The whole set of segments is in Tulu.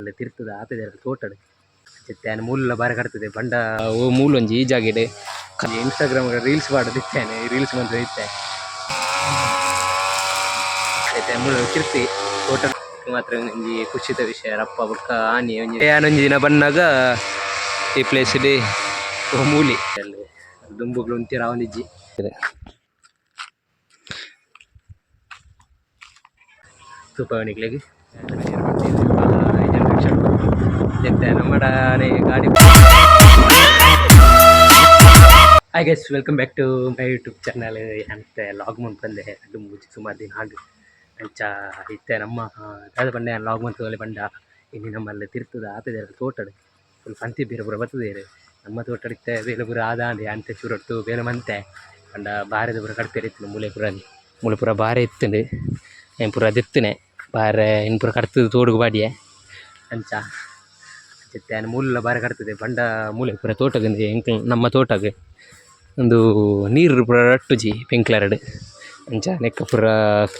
ಅಲ್ಲಿ ತಿರ್ತದ ಆಪೆದ ತೋಟಡ್ ಇತ್ತೆ ಆನ್ ಮೂಲುಲ ಬಾರಿ ಕಡ್ತದೆ ಪಂಡ ಓ ಮೂಲೊಂಜಿ ಈ ಜಾಗೆಡ್ ಇನ್ಸ್ಟಾಗ್ರಾಮ್ ರೀಲ್ಸ್ ಪಾಡ್ದ್ ಇತ್ತೇನೆ ರೀಲ್ಸ್ ಮಂತ್ ಇತ್ತೆ ಇತ್ತೆ ಮೂಲು ತಿರ್ತಿ ತೋಟ ಮಾತ್ರ ಒಂಜಿ ಖುಷಿದ ವಿಷಯ ರಪ್ಪ ಬೊಕ್ಕ ಆನಿ ಒಂಜಿ ಯಾನೊಂಜಿ ದಿನ ಬನ್ನಗ ಈ ಪ್ಲೇಸ್ ಡ್ ಓ ಮೂಲಿ ಅಲ್ಲಿ ದುಂಬುಗ್ಲು ಉಂತಿಯೆರೆ ಆವೊಂದಿಜ್ಜಿ ತೂಪವನಿಕ್ಲೆಗ್ ಇತ್ತೆ ನಮ್ಮಡನೆ ಗಾಡಿ. Hi guys, welcome back to my YouTube channel. ಅಂತೆ ಲಾಗ್ ಬಂದೆ ರಡ್ಡ್ ಮೂಜಿ ಸುಮಾರು ದಿನ ಆಂಡ್. ಅಂಚ ಇತ್ತೆ ನಮ್ಮ ದಾದ ಪಂಡ ಯಾನ್ ಲಾಗ್ ಮಂತುವಲೆ ಪಂಡ, ಇನಿ ನಮ್ಮಲ್ಲ ತಿರ್ತದ ಆಪೆದ ತೋಟಡ್ ಫುಲ್ ಪಂತಿ ಬೀರ ಪೂರ ಬತ್ತುದೆರ್. ನಮ್ಮ ತೋಟಡ್ ಇತ್ತೆ ಬೇಲೆ ಪೂರ ಆದಾಂಡ್. ಅಂತೆ ಚೂರೊಟ್ಟು ಬೇಲೆ ಮಂತೆ ಪಂಡ ಬಾರೆದ ಪೂರ ಕಡ್ಪೆರೆ ಇತ್ತುಂಡು. ಮೂಲೆ ಪೂರ ಮೂಲೆ ಪೂರ ಬಾರೆ ಇತ್ತುಂಡು. ಏನ್ ಪೂರ ದೆತ್ತುನೆ ಬಾರೆ ಇನ್ ಪೂರ ಕಡ್ತುದು ತೋಡುಗು ಪಾಡಿಯೆ. ಅಂಚ ಇತ್ತೆ ಯಾನ್ ಮೂಲುಲ ಬಾರೆ ಕಡ್ತುದೆ. ಪಂಡ ಮೂಲೆ ಪೂರ ತೋಟಗ್ ಎಂಕ್ ನಮ್ಮ ತೋಟಗ್ ಉಂದು ನೀರು ಪೂರ ರಟ್ಟುಜಿ ಪೆಂಕ್ಲರ್ಡ್. ಅಂಚ ನೆಕ್ಕ ಪೂರ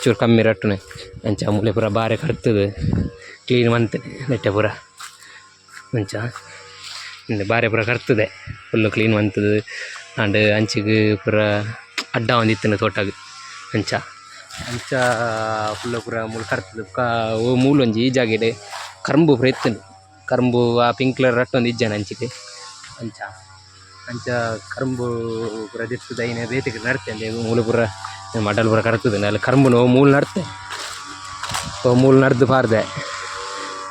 ಚೂರು ಕಮ್ಮಿ ರಟ್ಟುನೆ. ಅಂಚ ಮೂಲೆ ಪೂರ ಬಾರೆ ಕಡ್ತುದು ಕ್ಲೀನ್ ಮಂತ್ ನೆಟ್ಟೆ ಪೂರ. ಅಂಚ ಇಂದು ಬಾರೆ ಪೂರ ಕಡ್ತುದೆ, ಫುಲ್ಲು ಕ್ಲೀನ್ ಮಂತುದು. ಆಂಡ್ ಅಂಚಿಗ್ ಪೂರ ಅಡ್ಡ ಆವೊಂದಿತ್ತುಂಡು ತೋಟಗ್. ಅಂಚ ಅಂಚ ಫುಲ್ಲು ಪೂರ ಮೂಲು ಕಡ್ತುದು. ಬೊಕ್ಕ ಓ ಮೂಲೊಂಜಿ ಈ ಜಾಗೆಡ್ ಕರ್ಂಬು ಪೂರ ಇತ್ತುಂಡು. ಕರ್ಂಬು ಆ ಪಿಂಕ್ ಕಲರ್ ರಟ್ಟೊಂದು ಇಜ್ಜಾಂಡ್ ಅಂಚಿಗ್. ಅಂಚ ಅಂಚ ಕರ್ಂಬು ಪೂರ ದೆತ್ತುದು ಐನ್ ಬೇತೆಗ್ ನಡ್ತೆ. ಮೂಲು ಪೂರ ಮಡಲ್ ಪೂರ ಕಡ್ತುದು. ಅಲ್ಲ ಕರ್ಂಬುನು ಮೂಲು ನಡ್ತೆ, ಓ ಮೂಲು ನಡ್ದು ಪಾರ್ದೆ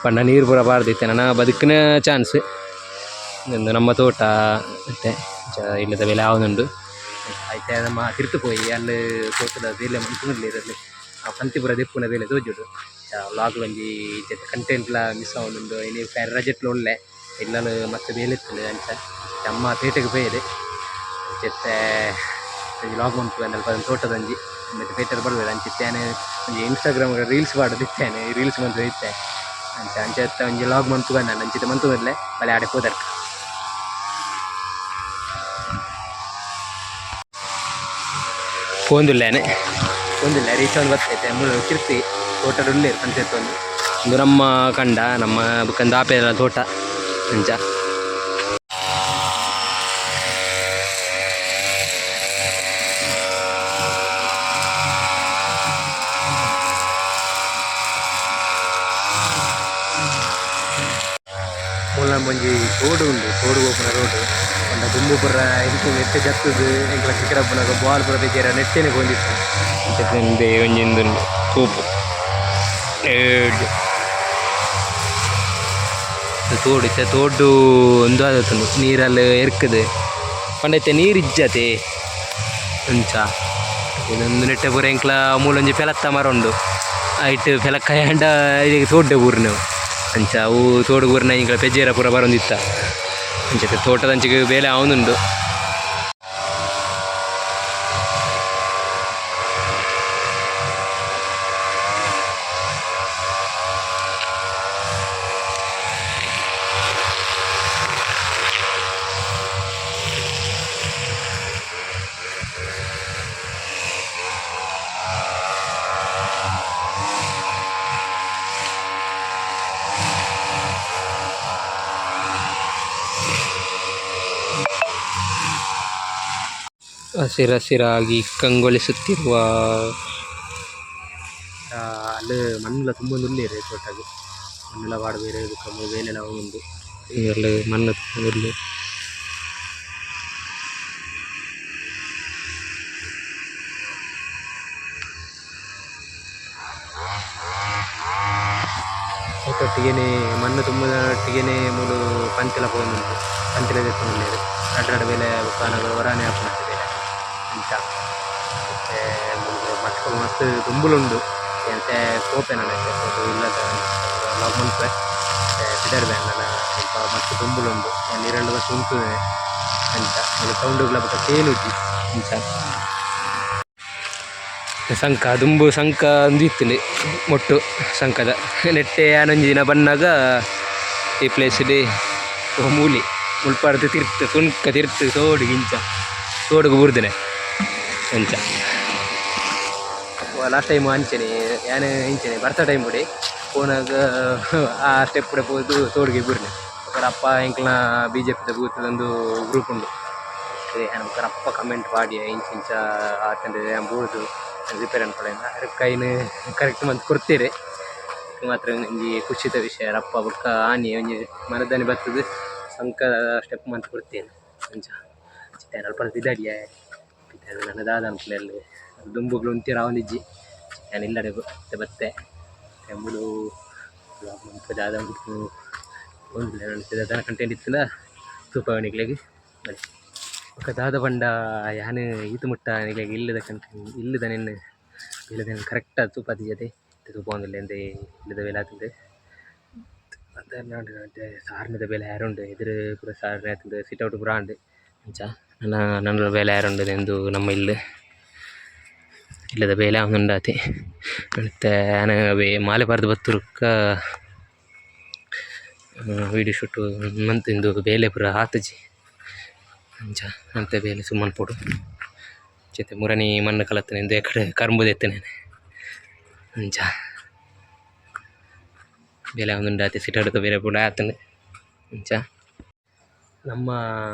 ಪಂಡ ನೀರು ಪೂರ ಪಾರ್ದು ಇತ್ತೆ ನನ ಬದುಕಿನ ಚಾನ್ಸ್. ಉಂದು ನಮ್ಮ ತೋಟ ಇತ್ತೆ. ಇಲ್ಲದ ಬೇಲೆ ಆವೊಂದುಂಡು. ಐತೆ ನಮ್ಮ ತಿರ್ತು ಪೋಯಿ ಅಲ್ಲಿ ತೋಟದ ಬೇಲೆ ಮಂತೊಂದುಲ್ಲೆರ್. ಅಲ್ಲಿ ಆ ಪಂತಿ ಪೂರ ದೆಪ್ಪುನ ಬೇಲೆ ತೋಜುಂಡು. ಲಾಗ್ ಒಂಜಿ ಕಂಟೆಂಟ್ಲ ಮಿಸ್ ಆವೊಂದುಂಡು. ಇನಿ ರಜೆಟ್ಲ ಉಲ್ಲೆ, ಇಲ್ಲಲ್ ಮಸ್ತ್ ಬೇಲೆ ಇತ್ತುಂಡು. ಅಂಚ ಅಮ್ಮ ಪೇಟೆಗ್ ಪೋಯೆರ್. ಇತ್ತೆ ಒಂಜಿ ಲಾಗ್ ಮನ್ಪುವೆ ಅಲ್ಪ ತೋಟದೊಂಜಿ ಮತ್ತೆ ಪೇಟೆಡ್ ಬರ್ಬೇಡ. ಅಂಚ ಇತ್ತೆ ಯಾನ್ ಒಂಜಿ ಇನ್ಸ್ಟಾಗ್ರಾಮ್ ರೀಲ್ಸ್ ಪಾಡ್ದು ಇತ್ತೇನೆ, ರೀಲ್ಸ್ ಮಂತ್ ಇತ್ತೆ. ಅಂಚ ಅಂಚ ಇತ್ತೆ ಒಂಜಿ ಲಾಗ್ ಮನ್ಪುಗ ಅಂಚಿತ ಮಂತೊಂದುಲ್ಲೆ. ಬಲೆ ಆಡೆ ಪೋದರ್ಕ ಪೋಂದುಲ್ಲೇನೆ ಪೋಂದುಲ್ಲೆ ರೀಚ್ ಒಂದು ಬರ್ತೈತೆ. ಮೂಲು ತಿರ್ತಿ ತೋಟಡ್ ಉಲ್ಲೆರ್ ಪಂಚೆತ್ತೊಂದು. ಉಂದು ನಮ್ಮ ಕಂಡ, ನಮ್ಮ ಬುಕ್ಕಂದು ಆಪೆದ ತೋಟ. ಅಂಚ ಮೂಲ ಒಂಜಿ ತೋಡು ಉಂಡು, ತೋಡು ಪೋಪುನ ರೋಡ್. ಪಂಡ ದುಂಬು ಪೂರ ಎಂಕ್ ನೆಟ್ಟ್ ಜತ್ತುದು ಎಂಕ್ಲ ಕ್ರಿಕೆಟ್ ಆಪುನಗ ಬಾಲ್ ಪೂರ ಪೆಜ್ಜೆರೆ ನೆಟ್ಟೆನೆ ಪೋವೊಂದಿತ್ತು. ಇಂಚ ಒಂಜಿ ಉಂದುಂಡು ತೂಪು ಎಡ್ಡೆ ತೋಡು. ಇತ್ತೆ ತೋಡು ಉಂದು ಆದಿತ್ತುಂಡು, ನೀರಲ್ಲಿ ಎರ್ಕುದು. ಪಂಡ ಇತ್ತೆ ನೀರು ಇಜ್ಜತೆ. ಅಂಚ ಇದೊಂದು ನೆಟ್ಟೆ ಪೂರ ಎಂಕ್ಲ ಮೂಲೊಂಜಿ ಪೆಲತ್ತ ಮರ ಉಂಡು. ಐಟ್ ಪೆಲಕ್ಕಾಯಿ ಆಂಡ ಇಡೆಗ್ ತೋಡ್ಡೆ ಬೂರ್ನವು. ಅಂಚ ಅವು ತೋಡು ಬೂರ್ನ ಎಂಕ್ಲ ಪೆಜ್ಜೆರ ಪೂರ ಬರೊಂದಿತ್ತ. ಅಂಚ ತೋಟದಂಚಿಗೆ ಬೇಲೆ ಆವೊಂದುಂಡು. ಹಸಿರಸಿರಾಗಿ ಕಂಗೊಳಿಸುತ್ತಿರುವ ಅಲ್ಲಿ ಮಣ್ಣುಲ ತುಂಬೊಂದುಲ್ಲೆರ್ ತೋಟಗ್. ಮಣ್ಣುಲ ಪಾಡ್ದೆರ್. ಬೊಕ್ಕ ಬೇಲೆಲ ಆವೊಂದುಂಡು. ಅಲ್ಲಿ ಮಣ್ಣು ತುಂಬೊಂದುಲ್ಲೆರ್. ಐತೊಟ್ಟಿಗೆನೆ ಮಣ್ಣು ತುಂಬುನ ಒಟ್ಟಿಗೆನೆ ಮೂಲು ಪಂತಿಲ ಪೋವೊಂದುಂಡು. ಪಂತಿಲ ದೆತ್ತೊಂದುಲ್ಲೆರ್. ರಡ್ಡ್ ರಡ್ಡ್ ಬೇಲೆ ಬೊಕ್ಕ ಆನಗ ಒರಾನೆ ಆಪುಂಡು ಬೇಲೆ. ಅಂಚ ಇತ್ತೆ ಮೂಲು ಮಸ್ತ್ ಮಸ್ತ್ ದುಂಬುಲು ಉಂಡು. ಎಂತೆ ಪೋಪೆ ನನ ಇತ್ತೆ ಪೋದು ಇಲ್ಲದ ಲಾಗ್ ಮನ್ಪುವೆ. ಪಿದಡ್ವೆ ನನ. ಮುಲ್ಪ ಮಸ್ತ್ ದುಂಬುಲು ಉಂಡು. ನಿರೆಲ್ಡ್ ಬಸ್ಸ್ ಉಂತುವೆ. ಅಂಚ ಮೂಲು ಸೌಂಡುಗ್ಲ ಬೊಕ ಕೇನುಜಿ. ಅಂಚ ಸಂಕ ದುಂಬು ಸಂಕ ಉಂದು ಇತ್ತುಂಡು, ಮೊಟ್ಟು ಸಂಕದ ನೆಟ್ಟೆ. ಯಾನೊಂಜಿ ದಿನ ಬನ್ನಗ ಈ ಪ್ಲೇಸ್ ಡ್ ಮೂಲಿ ಮುಲ್ಪರ್ದ್ ತಿರ್ತ್ ಸುಂಕ ತಿರ್ತ್ ತೋಡುಗ್ ಇಂಚ ತೋಡುಗು ಬೂರ್ದಿನೆ. ಅಂಚ ಲಾಸ್ಟ್ ಟೈಮ್ ಅಂಚನೆ ಯಾನ್ ಇಂಚನೆ ಬರ್ಸ ಟೈಮ್ ಉಡೆ ಪೋನಾಗ ಆ ಸ್ಟೆಪ್ ಪೋದು ತೋಡುಗೆ ಬೂರ್ನೆ. ಅಪ್ಪ ಎಂಕ್ಲ ಬಿಜೆಪಿ ದ ಬೂತ್ ಒಂದು ಗ್ರೂಪ್ ಉಂಡು. ಯಾನ್ ಬೊಕ ಅಪ್ಪ ಕಮೆಂಟ್ ಪಾಡಿಯೆ ಇಂಚ ಇಂಚ ಆತುಂಡು ಯಾನ್ ಬೂರ್ದು ರಿಪೇರಿ ಮನ್ಪೊಡೆ ಕೈನ್ ಕರೆಕ್ಟ್ ಮಂತ್ ಕೊರ್ತೆರ್. ಮಾತ್ರ ಒಂಜಿ ಖುಷಿತ ವಿಷಯ ಅಪ್ಪ ಬೊಕ್ಕ ಆನಿ ಒಂಜಿ ಮನದಾನಿ ಬತ್ತುದು ಸಂಕ ಸ್ಟೆಪ್ ಮಂತ್ ಕೊರ್ತೆರ್ ಅಂಚ. ಯಾನ್ ಅಲ್ಪ ಪಿದಾಡಿಯೆ ಪಿದಾಡ್ದ್ ನನ ದಾದ ಅನ್ಪುಂಡು ದುಂಬುಗ್ಲ ಉಂತಿಯೆರೆ ಆವೊಂದಿಜ್ಜಿ ಯಾನ್ ಇಲ್ಲಡೆ ಬತ್ತೆ ಬತ್ತೆ ಮೂಲು ವ್ಲಾಗ್ ಮನ್ಪು ದಾದ ಮನ್ಪು ದಾದ ಕಂಟೆಂಟ್ ಇತ್ತುಂಡ ತೂಪಾವೆ ನಿಕ್ಲೆಗ್ ಬಲೆ. ಬೊಕ ದಾದ ಪಂಡ ಯಾನ್ ಈತ್ ಮುಟ್ಟ ನಿಕ್ಲೆಗ್ ಇಲ್ಲದ ಕಂಟೆಂಟ್ ಇಲ್ಲದ ನೆನ್ ಇಲ್ಲದ ಕರೆಕ್ಟ್ ಆದ್ ತೂಪಾದಿಜತೆ ತೂಪಾವೊಂದುಲ್ಲೆ ಎಂದೇ ಇಲ್ಲದ ಬೇಲೆ ಆತುಂಡು. ಸಾರ್ನೆದ ಬೇಲೆ ಆರುಂಡು ಎದುರು ಪೂರ ಸಾರ್ನೆ ಆತುಂಡು ಸಿಟ್ ಔಟ್ ಪೂರ ಆಂಡ್ ಅಂಚ ನನ ನನಲ ಬೇಲೆ ಆರುಂಡು ಉಂದು ನಮ್ಮ ಇಲ್ಲ್ ಇಲ್ಲದ ಬೇಲೆ ಆವೊಂದುಂಡಾತೆ. ಇತ್ತೆ ಯಾನ್ ಅವೇ ಮಾಲೆ ಪಾರ್ದ್ ಬತ್ತುರುಕ್ಕ ವೀಡಿಯೋ ಶೂಟ್ ಮಂತ್ ಇಂದು ಬೇಲೆ ಪೂರ ಆತುಜಿ ಅಂಚ ಅಂತೆ ಬೇಲೆ ಸುಮ್ಮ ಮನ್ಪೊಡು ಅಂಚ ಮುರಣಿ ಮಣ್ಣು ಕಲತ್ತನೆ ಇಂದು ಎಕಡೆ ಕರ್ಂಬು ದೆತ್ತುನೆ ಅಂಚ ಬೇಲೆ ಆವೊಂದುಂಡಾತೆ ಸಿಟ್ ಔಟ್ ಬೇಲೆ ಪೂರ ಆತುಂಡು ಅಂಚ. ನಮ್ಮ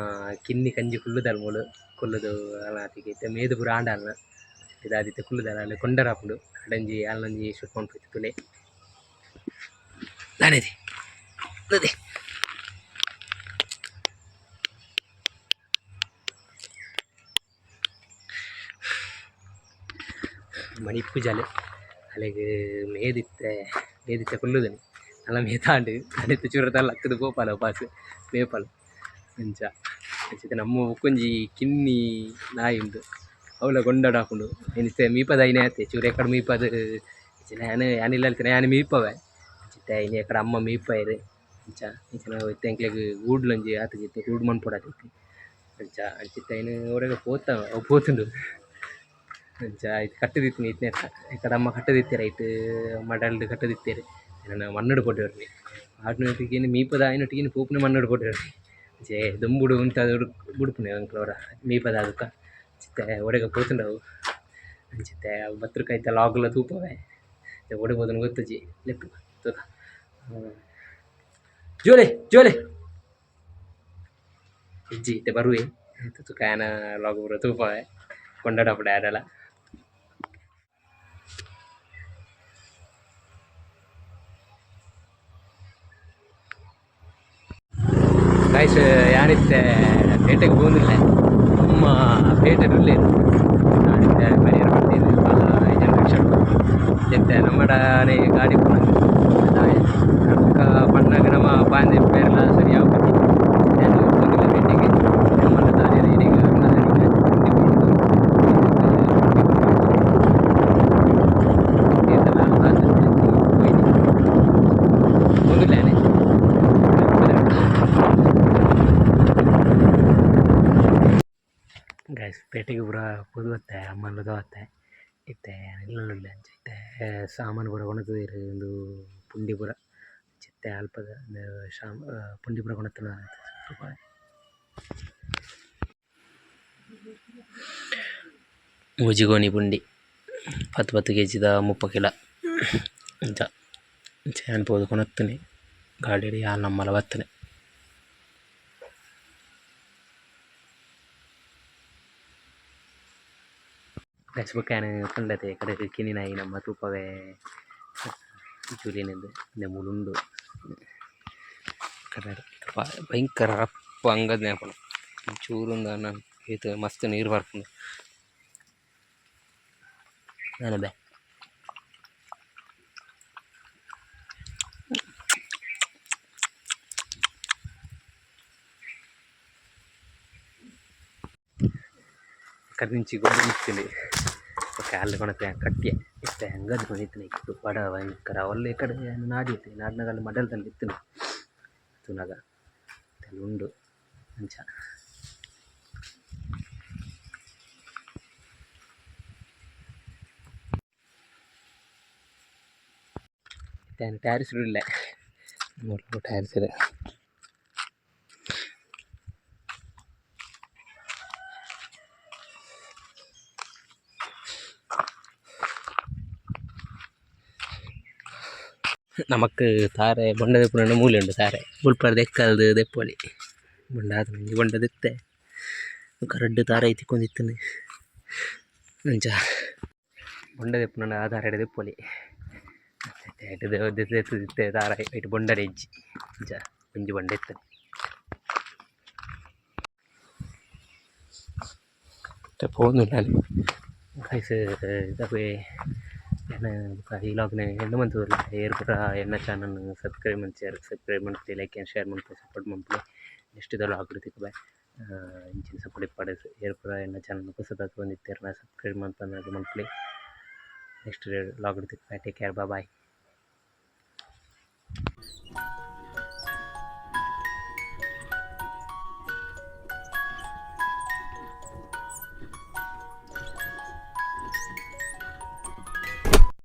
ಕಿನ್ನಿ ಕಂಜಿ ಕುಲ್ಲುದಲ್ ಮೂಲು ಕುಲ್ಲುದು ಅಲಾತಿಗೆ ಇತ್ತೆ ಮೇದು ಪೂರ ಆಂಡ ಅಲ್ನ ಇದಾದಿತ್ತೆ ಕುಲ್ಲುದಲ್ ಅಲ್ ಕೊಂಡರ ಆಪುಂಡು ಅಡಂಜಿ ಅಲ್ನೊಂಜಿ ಶೂಟ್ ಮನ್ಪುಂಡು ತೂಲೆ. ದಾನೆದಿ ದಾದೆ ಮಣಿಪುಜಾಲೆ ಅಲೆಗ್ ಮೇದಿತ್ತೆ ಮೇದಿತ್ತೆ ಕುಲ್ಲುದನೆ ನಲ್ಲ ಮೇತಾಂಡ್ ಅಡೆತ್ತ ಚೂರ ಲಕ್ಕುದು ಪೋಪಾಲ ಉಪಾಸ್ ಮೇಪಲ್ ಅಂಚ. ಅಂಚ ನಮ್ಮ ಬೊಕ್ಕೊಂಜಿ ಕಿನ್ನಿ ನಾಯಿ ಉಂಡು ಅವ್ಲ ಕೊಂಡಾಡ ಆಪುಂಡು ಇನಿತ್ತೆ ಮೀಪದ ಐನೆ ಆತೆ ಚೂರು ಎಕ್ಕಡ ಮೀಪದ್ ಯಾನ್ ಯಾನ್ ಇಲ್ಲಲ್ತಿನ ಯಾನ್ ಮೀಪವೆ ಅಂಚಿತ್ತೆ ಇನಿ ಎಕ್ಕಡ ಅಮ್ಮ ಮೀಪಾಯೆರ್ ಅಂಚ. ಇಂಚಿನ ಇತ್ತೆ ಎಂಕ್ಲೆಗ್ ಗೂಡ್ಲೊಂಜಿ ಆತುಜಿ ಇತ್ತೆ ಗೂಡು ಮನ್ಪೊಡಾತಿತ್ತೆ ಅಂಚ. ಅಂಚಿತ್ತೆ ಐನ್ ಓಡೆಗ ಪೋತ ಅವು ಪೋತುಂಡು ಅಂಚ ಇತ್ತೆ ಕಟ್ಟುದಿತ್ತಿನಿ ಇತ್ನೆ ಎಕ್ಕಡ ಅಮ್ಮ ಕಟ್ಟುದಿತ್ತೆರ್ ಐಟ್ ಮಡಲ್ಡ್ ಕಟ್ಟುದಿತ್ತೆರ್ ನನ ಮಣ್ಣುಡು ಪೋಡ್ಯೊರ್ಮೆ ಆಡ್ನೊಟ್ಟಿಗೆ ಮೀಪದ ಆಯ್ನೊಟ್ಟಿಗೆ ಪೋಪುನೆ ಮಣ್ಣುಡು ಪೋಡ್ಯೊರ್ಮೆ ಅಂಚೆ ದುಂಬುಡು ಉಂತಾದ್ ಬುಡ್ಪುನೆ ಎಂಕ್ಲ ಒರ ಮೀಪದ ಅದುಕ ಅಂಚಿತ್ತೆ ಓಡೆಗ ಪೋತುಂಡು ಅವು. ಅಂಚಿತ್ತೆ ಅವು ಬತ್ರುಕ ಐತ ಲಾಗ್ಲ ತೂಪವೆ ಓಡೆ ಪೋತುಂಡು ಗೊತ್ತುಜಿ ಲೆಪ್ಪು ತೂಕ. ಜೋಲೆ ಜೋಲೆ ಇಜ್ಜಿ ಇತ್ತೆ ಬರುವೆ ತೂಕ ಯಾನ ಲಾಗ್ ಪೂರ ತೂಪವೆ ಕೊಂಡಾಡಪುಡೆ ಆಡಲ. ಗೈಸ್ ಯಾನಿತ್ತೆ ಪೇಟೆಗೆ ಪೋವೊಂದುಲ್ಲೆ ಅಮ್ಮ ಪೇಟೆಡ್ ಉಲ್ಲೆರ್ ಯಾನಿತ್ತೆ ಪರಿಯೆರೆ ಬತ್ತಿನಿ ರಿಕ್ಷಾ ಇತ್ತೆ ನಮ್ಮಡನೆ ಗಾಡಿ ಪುನ ಬೊಕ್ಕ ಪನ್ನಗ ನಮ ಪಾಂದೆ ಪೇರ್ಲ ಸರಿ ಆಪುಜಿ ಯಾನ್ ಪೋವೊಂದುಲ್ಲೆ ಪೇಟೆಗ್ ನಮ್ಮಲ ದಾರಿ ಇಡೆಗ್ ಪೋವೊಂದುಲ್ಲೆ ಯಾನ್. ಗೈಸ್ ಪೇಟೆಗ್ ಪೂರ ಪೋದು ಬತ್ತೆ ಅಮ್ಮನ್ಲ ತೋತೆ ಇತ್ತೆ ಇಲ್ಲಲ್ ಉಲ್ಲೆ ಅಂಚ ಇತ್ತೆ ಸಾಮಾನ್ ಪೂರ ಕೊನೊತುದೆರ್ ಉಂದು ಪುಂಡಿ ಪೂರ ಅಂಚ ಇತ್ತೆ ಅಲ್ಪದ ಶಾಮ್ ಪುಂಡಿ ಪೂರ ಕೊನೊತುಂಡ ಮೂಜಿ ಗೋಣಿ ಪುಂಡಿ ಪತ್ತ್ ಪತ್ತ್ ಕೆಜಿದ 30 ಕಿಲ ಅಂಚ. ಅಂಚ ಯಾನ್ ಪೋದು ಕೊನೊತ್ತುನೆ ಗಾಡಿಡ್ ಯಾನ್ ಅಮ್ಮಲ ಬತ್ತುನೆ. ಗೈಸ್ ಬೊಕ ಯಾನ್ ಪಂಡತೆ ಕಡೆಕ್ ಕಿನ್ನಿ ನಮ್ಮ ತೂಪವೆ ಜೂಲಿನಂದ್ ಇಂದೆ ಮೂಲು ಉಂಡು ಭಯಂಕರ ರಪ್ಪ ಅಂಗದ್ನೆ ಆಪುಂಡು ಚೂರು ಉಂದು ಏತ್ ಮಸ್ತ್ ನೀರು ಬರ್ಪುಂಡು ದಾನೆ ಬೆ. ಕರ್ದಿಂಚಿ ಗೊಬ್ಬು ಮಿತ್ತಿಂಡ್ ಬೊಕ ಅಲ್ಲು ಕೊನತ್ತೆ ಕಟ್ಟಿಯೆ ಇತ್ತೆ ಅಂಗದ್ ಕೊನಿತಿನಿ ಬಡ ಭಯಂಕರ ಅವ್ಲು ಎಕಡೆ ನಾಡಿಯೆತೆ ನಾಡ್ನಗ ಅಲ್ಲು ಮಡಲ್ದಲ್ಲಿ ಇತ್ತುಂಡು ತೂನಗ ಅಲ್ಲು ಉಂಡು ಅಂಚ. ಇತ್ತೆ ಟ್ಯಾರಿಸ್ ಉಲ್ಲೆ ಮೂಲು ಟ್ಯಾರಿಸ್ ನಮಕ್ ತಾರೆ ಬೊಂಡ ದೆಪ್ಪುನ ಮೂಲೆ ಉಂಡು ತಾರೆ ಮುಲ್ಪರ್ದ್ ಎಕ್ಕಲ್ದ್ ದೆಪ್ಪೊಲಿ ಬೊಂಡ ಆತ್ ಒಂಜಿ ಬೊಂಡ ದೆತ್ತೆ ಬೊಕ ರಡ್ಡ್ ತಾರಾಯಿ ತಿಕ್ಕೊಂದಿತ್ತುಂಡು ಅಂಚ ಬೊಂಡ ದೆಪ್ಪುನ ಆ ತಾರಾಯಿಡ್ ದೆಪ್ಪೊಲಿ ದೆತ್ತ್ ಇತ್ತೆ ತಾರಾಯಿ ಐಟ್ ಬೊಂಡನೆ ಇಜ್ಜಿ ಅಂಚ ಒಂಜಿ ಬೊಂಡ ಇತ್ತ್ಂಡ್. ಪೋವೊಂದುಲ್ಲೆರ್ ಗೈಸ್ ದಾಯೆ ಯಾನ್ ಬೊಕ ಈ ಲಾಗ್ನ್ ಎಡ್ಡೆ ಮಂತೊಂದುಲ್ಲೆ ಏರ್ ಪೂರ ಎನ್ನ ಚಾನಲ್ ನ್ ಸಬ್ಸ್ಕ್ರೈಬ್ ಮಂತಿಜರ್ ಸಬ್ಸ್ಕ್ರೈಬ್ ಮನ್ಪುಲೆ ಲೈಕ್ ಆ್ಯಂಡ್ ಶೇರ್ ಮನ್ಪುಲೆ ಸಪೋರ್ಟ್ ಮನ್ಪುಲೆ ನೆಕ್ಸ್ಟ್ ದ ಲಾಗ್ ಡ್ ತಿಕ್ಕುವೆ ಇಂಚಿನ ಸಪೋರ್ಟ್ ಇಪ್ಪಡ್ ಏರ್ ಪೂರ ಎನ್ನ ಚಾನಲ್ ನ್ ಪೊಸತಾದ್ ತೂವೊಂದಿತ್ತೆರ್ಡ ಸಬ್ಸ್ಕ್ರೈಬ್ ಮನ್ಪಂದಿನಕುಲು ಮನ್ಪುಲೆ ನೆಕ್ಸ್ಟ್ ಲಾಗ್ ಡ್ ತಿಕ್ಕುವೆ ಟೇಕ್ ಕೇರ್ ಬೈ ಬೈ.